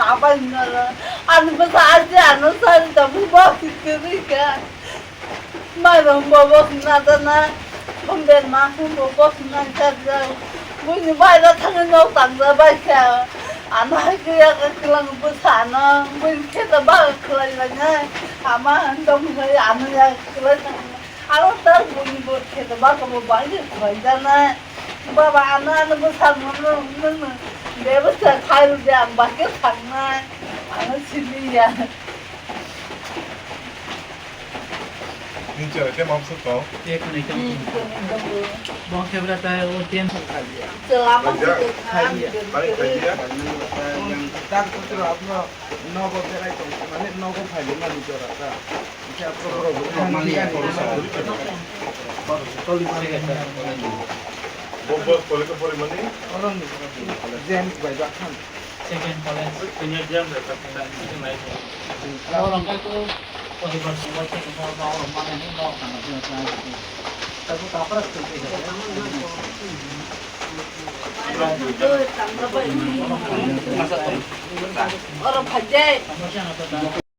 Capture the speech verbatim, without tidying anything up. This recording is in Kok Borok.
kabai nara. Ani bwsa aji ano sari tamu bok sikiri ka. Mairum bo bok na dana. Bomben ma bo bok na ka ja. Buini bai da thangni nok tang da bai kha. Ano hai kaya ka kilang bwsa ano. Buini kheta ba khlai lai nai. Ama dong hai ano ya khlai nai. Aro ta buini bo kheta ba ko bo bai khlai da nai. Baba, ano, ano bwsakno nwng, nwng, nwng bebsa khai rwdi, ang bahai khe thangnai. Ano simi ya. Nini chwla khe mamsa tong? Ekdom, ekdom. Hmm, ekdom, ekdom. Bo khe bwla ta o ten. Chwla ma khe thangnai. Bari khai ya. Tak putra apno nogo berai tong, mane nogo phai mani jora ta. Bo, bo, college-o porimani? Second college. Oro phai de.